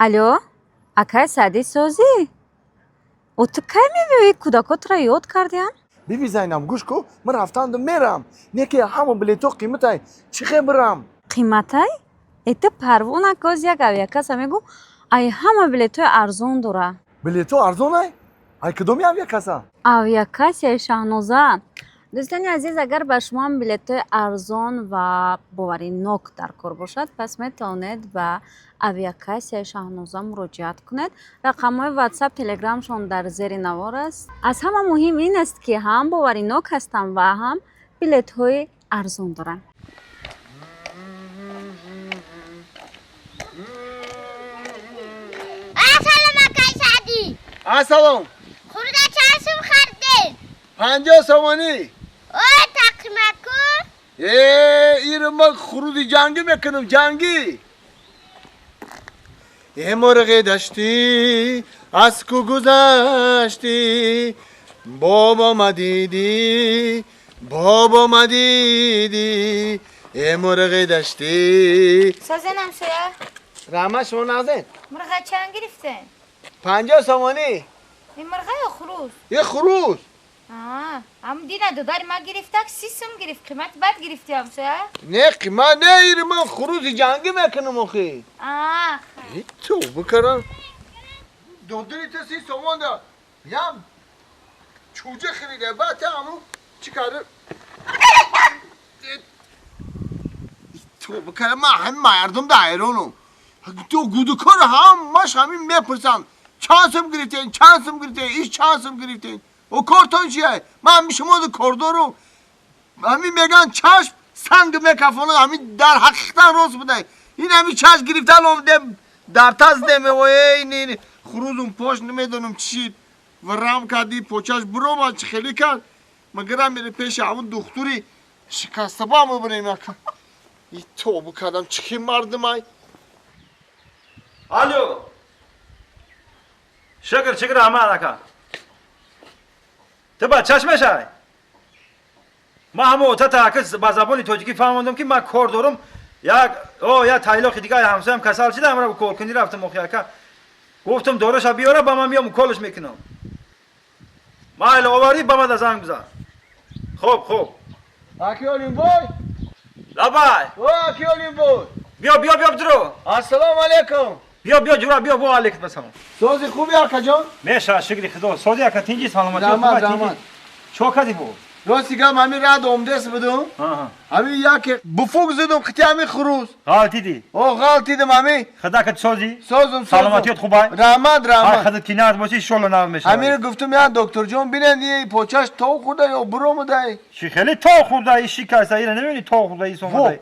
Алло, акай Саъдӣ, созӣ? О, ту кай мебиёӣ? Кӯдакотро ёд кардиам. Биби Зайнаб, гӯш ку, ман рафтанду мерам, не ки ҳама билетҳо қиматай, чӣ хел бирам? Қиматай? Э, ту парво накоз, як авиакасса мегӯ, ай ҳама билетҳои арзон дора. Билетҳо арзонай? Ай кадоми авиакасса? Авиакассияи Шаҳноза. Дӯстони азиз, агар ба шумоам билетҳои арзон ва боваринок дар кор бошад, пас метавонед ба авиакассияи Шаҳноза муроҷиат кунед. Рақамҳои Ватсап, Телеграмшон дар зери навор аст. Аз ҳама муҳим ин аст, ки ҳам боваринок ҳастанд ва ҳам билетҳои арзон доранд. Ассалом, акай Саъдӣ. Ассалом. Хурда чанд сум харидед? 50 сомонӣ. О, тақимаку. Э, иро ман хуруди ҷангӣ мекунам, ҷангӣ. Э, мурғи даштӣ, аз ку гузаштӣ, бобо мадидӣ, бобо мадидӣ, э мурғи даштӣ. Созен, ҳамсоя? Раҳмат, шумо нағзед? Мурға чанд гирифтен? 50 сомонӣ. Ин мурға ё хурӯз? Е, хурӯз. Ам дина додари ма гирифтак, 30 сум гирифт. Қимати бад гирифти, ҳамсоя. Не, қимат не, иро ман хурузи ҷангӣ мекунам охи. Ту бикарам, додари ту 30 сомон да ям чӯҷа харида, баъд та аму чӣ карда? Ту бикарам, ман ҳами мардум да ҳайронам. Ту гудукор ҳамаш ҳамин мепурсанд: чанд сум гирифтен, чанд сум гирифтен, иш чанд сум гирифтен, о кортон чия? Ман ҳами шумо кордорум. Ҳамин меган чашм санг мекафонад, ҳамин дар ҳақиқатан рост будай. Ин ҳами чашм гирифтан омдем, дар таз демевоe. Ин хурузум пош намедонам чӣ шид, варам карди, почаш буромад, чӣ хеле кард. Магарам мере пеши ҳамун духтури шикастаба мебарем яка. И тобу кардам, чӣ хел мардумай. Алло. Шукр, шукр, раҳмат, ака. Ту ба чашмешай? Ман ҳама отата ака ба забони тоҷикӣ фаҳмондам, ки ман кор дорам. Як о як тайлоқи дига ҳамсоям касал шида, ҳамра коркунӣ рафтам охи, ака. Гуфтам, дораша биёра, ба ман миём, уколаш мекунам. Майли, оварӣ, ба мада занг бизан. Хуб, хуб. Аки Олимбой! Лабай. О, аки Олимбой! Биё, биё, биё, биро. Ассалому алайкум! Биё, биё, ҷура, биё, во алейкум ассалом. Сози, хуби, акаҷон? Меша, шукри Худо. Сози, ака, тинҷи, саломатӣ? Раҳмат, раҳмат. Чо кардӣ бо? Рости гап, ҳамин рад омдес будум, ҳамин яке буфук зидум қити ҳамин хурӯз. Ғалтидӣ? О, ғалтидим ҳамин. Худа ка, созӣ? Созум. Саломатиёт хубай? Раҳмат, раҳмат. Худат ки нағз бошӣ, иншолло нағз мешавад. Ҳамиро гуфтум, я докторҷон бинед, и почаш тов хӯрда ё буромудай. Чӣ хеле тов хӯрда, и шикаста, ира намебинӣ, тов хӯрда, и сомада.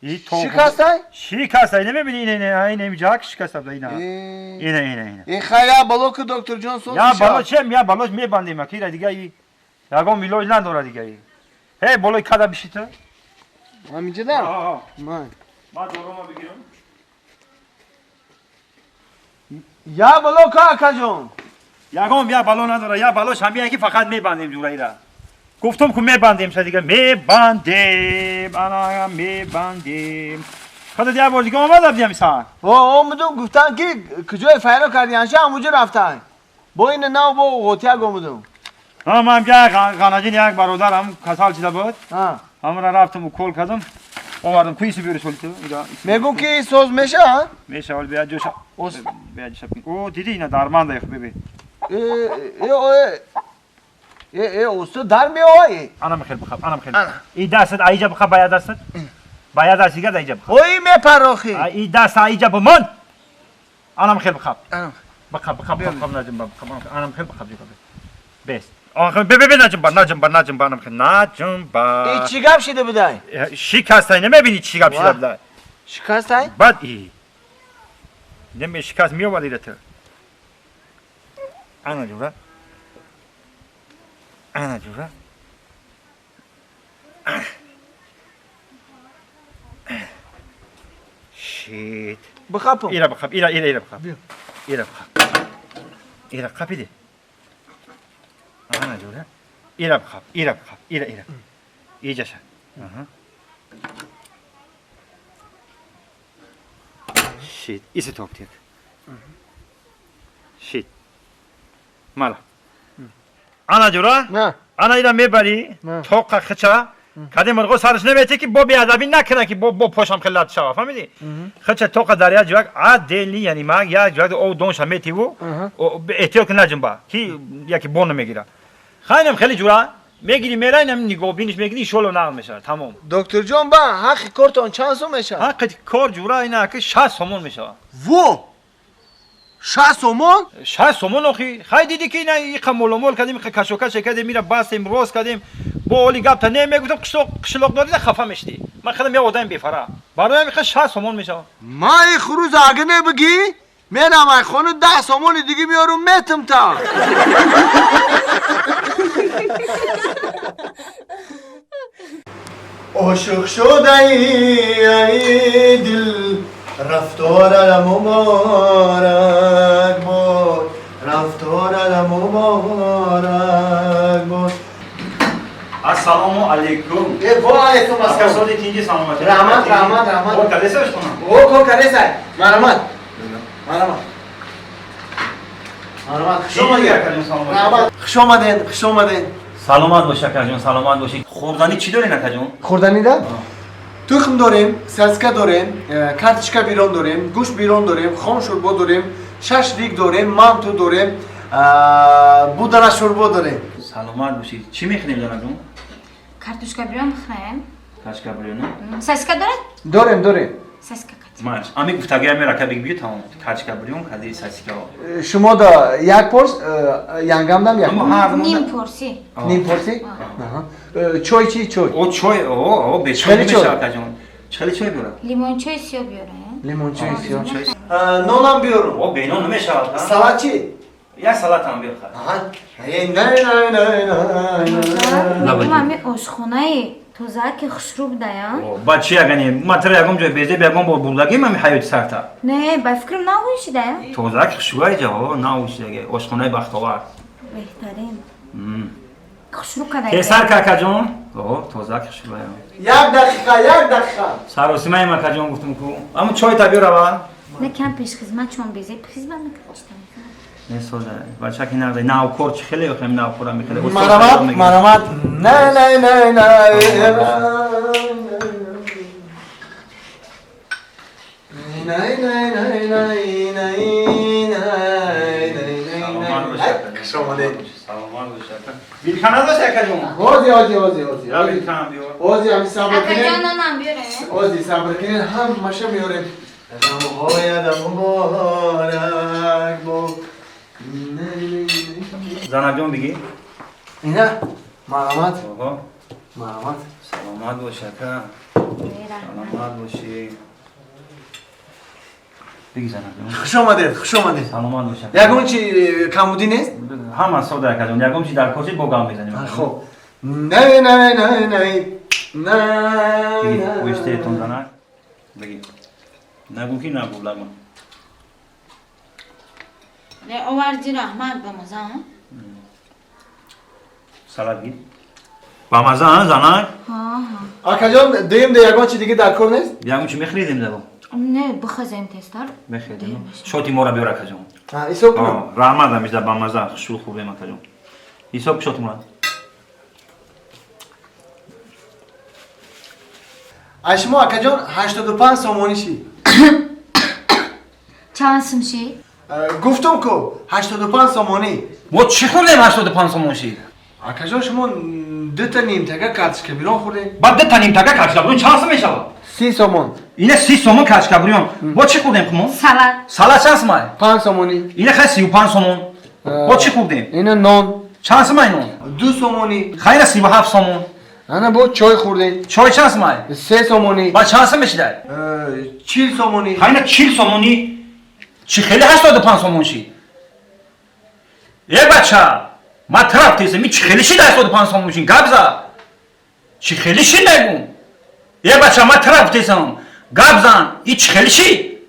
И тов. Шикастай? Шикаста, намебинӣ, ина, ина, ина, ҷак шикаста, ина. Ина, ина, ина. И хай, я бало ки, докторҷон, соз. Я бало чем, я балош мебандем, аки, ира дига и ягон милоҷ надора дига и. Ҳей, болои када бишита. Ҳаминҷа да? Ман. Ман дорома бигирам. Я бало ка, акаҷон. Ягон я бало надора, я балош ҳамия ки фақат мебандем ҷура ира. Гуфтум ку, мебандем ша дига, мебандем, ана мебандем. Худат як бор дига омада будем сар. О, омадум, гуфтан ки куҷое файро кардианша, ҳамуҷо рафтан. Бо ина нав бо ғотияк омадум. Ҳа, ман як ғанаҷин як бародарам касал шида буд. Ҳамра рафтам, укол кардам. Овардам, куису биёри солиту. Мегум ки соз меша? Меша, ҳол бия ҷоша. Бия ҷоша. О, диди, ина дарманда их беби. Э, э, э, э, усто дар меои. Анам хел бихаб, анам хел. И дастат аиҷа бихаб, ба я дастат. Ба я даст дига аиҷа бихаб. Ой, мепарохи. И даст аиҷа бимон. Анам хел бихаб. Бихаб, бихаб, бихаб, наҷумба, бихаб. Анам хел бихаб дига. Бес. Охир бе бе бе, наҷумба, наҷумба, наҷумба, анам хел наҷумба. И чӣ гап шида будай? Шикастай, намебини чӣ гап шида будай? Шикастай? Бад и. Неме шикаст меомад ира ту. Ана ҷура. Ана ҷура. Шит. Бихапам. Ира бихап, ира, ира, ира бихап. Ира бихап. Ира қапиди. Ана ҷура. Ира бихап, ира бихап, ира, ира. Иҷаша. Аҳа. Шит, иси топ тек. Шит. Мала. Ана ҷура? Ана ира мебарӣ, тоқа хича, каде мурғо сараш намети ки бо беадабӣ накунад ки бо пошам хеле лат шава, фаҳмидӣ? Хича тоқа дар як ҷояк аделни, яъне ма як ҷояк об донша метиву эҳтиёт ки наҷунба, ки яки бон намегира. Хайнам хеле ҷура мегири мерай нам нигоҳбиниш мегири иншолло нағз мешавад, тамом. Доктор ҷон, ба ҳаққи кортон чанд сом мешавад? Ҳаққи кор ҷура ина ки 60 сомон мешавад. Во! 60 сомон? 60 сомон охи. Хай диди ки ина иқа моломол кардем, иқа кашокаш кардем, мира бастем, рост кардем. Бо оли гапта не мегуфтам қишлоқ дорӣ хафа мешдӣ. Ман худам як одами бефара. Бароям иқа 60 сомон мешавад. Ма и хурӯз ага не бигӣ, мерам ай хона 10 сомони диги меёрум метам та. Ошиқ шудаи ай дил, рафторам муборак бод, рафторам муборак бод. Ассалому алайкум. Ва алайкум ассалом. Акасоди тинҷи саломатӣ. Раҳмат, раҳмат, раҳмат. Кор кардесаш хона? О, кор кардесай. Марҳамат. Марҳамат. Марҳамат. Хуш омадед. Раҳмат. Хуш омадед, хуш омадед. Саломат бош акаҷон, саломат бошӣ. Хӯрданӣ чӣ доред акаҷон? Хӯрданӣ да? Тухм дорем, саска дорем, карточка бирон дорем, гӯшт бирон дорем, хом шӯрбо дорем, шашлик дорем, манту дорем, будара шӯрбо дорем. Саломат бошӣ. Чӣ мехӯрем занаҷон? Картошка бирон бихӯрем. Картошка бирон? Саска дорад? Дорем, дорем. Саска кат. Маш, ами гуфтагия мера ка биг бию тамом. Картошка бирон, кади саска. Шумо да як порс, янгамдам як. Ним порси. Ним порси? Аҳа. Чой чӣ чой? О чой, о, о, бечой мешавад акаҷон. Чӣ чой биёрам? Лимончой сиёҳ биёрам. Лимончой сиёҳ. Нонам биёрам. О, бенон намешавад. Салат чӣ? Як салат ҳам биёр. Аҳа. Не, не, не, не, не. Ман ошхонаи тоза ки хушрӯ будая. Ба чи ягане? Ма тара ягон ҷой безеб ягон бор бурдагӣ мами ҳаёти сарта. Не, ба фикрам наоишидая. Тоза ки хушрӯ ҷа, о, наоишидаге. Ошхонаи бахтовар. Беҳтарин. Хушрӯ када. Кесар какаҷон? О, тоза ки хушрӯ. Як дақиқа, як дақиқа. Саросимаи макаҷон гуфтум ку. Аммо чой та биёр аввал. Не кам пешхизмат чон безеб хизмат мекунад чита мекунад. Не соза. Бача ки нағзе навкор чи хеле охем навкора мехеле. Марҳамат, марҳамат. Не, не, не, не. Не, не, не, не, не, не, не. Хуш омадед. Саломат бош ака. Билхана дошт акаҷон? Ҳози, ҳози, ҳози, ҳози. Я билхана биёр. Ҳози ҳами сабр кунед. Акаҷон нонам биёре. Ҳози сабр кунед, ҳамаша меорем. Ғамҳоят муборак бод. Занаҷон бигӣ. Ина, марҳамат. Марҳамат. Саломат бош ака. Саломат бошӣ. Бигӣ занаҷон. Хуш омадед, хуш омадед. Саломат бош ака. Ягон чи камбудӣ нест? Ҳама сода акаҷон. Ягон чи дар коши бо гам мезанем. Хоб. Не, не, не, не. Не. Бигӣ, оҳистаетон занак. Бигӣ. Нагӯ ки нагӯ лагун. Не оварди раҳмат ба маза. Салат гир. Ба маза, занак? Акаҷон, дуюм да ягон чи дига дар кор нест? Ягон чи мехӯридем дабо? Не, бихазем тезтар. Мехӯридем. Шоти мора биёр акаҷон. Ҳисоб кунам. Раҳмат амизда ба маза, хушрӯ хӯрдем акаҷон. Ҳисоб шоти мора. Аз шумо акаҷон 85 сомонӣ шид. Чанд сум шид? Гуфтум ку 85 сомонӣ. Мо чӣ хӯрдем 85 сомон шид? Акаҷон, шумо дута нимтага картошка бирон хӯрдем. Баъд дута нимтага картошка бирон чанд сум мешавад? 30 сомон. Ина 30 сомон картошка бирон. Мо чӣ хӯрдем хумо? Салат. Салат чанд сум ай? 5 сомонӣ. Ина хай 35 сомон. Мо чӣ хӯрдем? Ина нон. Чанд сум ай нон? 2 сомонӣ. Хай ина 37 сомон. Ана бо чой хӯрдем. Чой чанд сум ай? 3 сомонӣ. Ба чанд сум мешидай? 40 сомонӣ. Хай ина 40 сомонӣ. Чӣ хеле 85 сомон шид? Э бача, ма тараф тезем, чӣ хеле шид 85 сомон шид? Гап за. Чӣ хеле шид мегум? Э бача, ма тараф тезам. Гап зан, и чӣ хеле шид?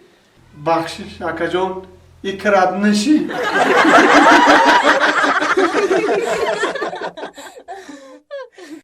Бахшиш акаҷон, икрат нашид.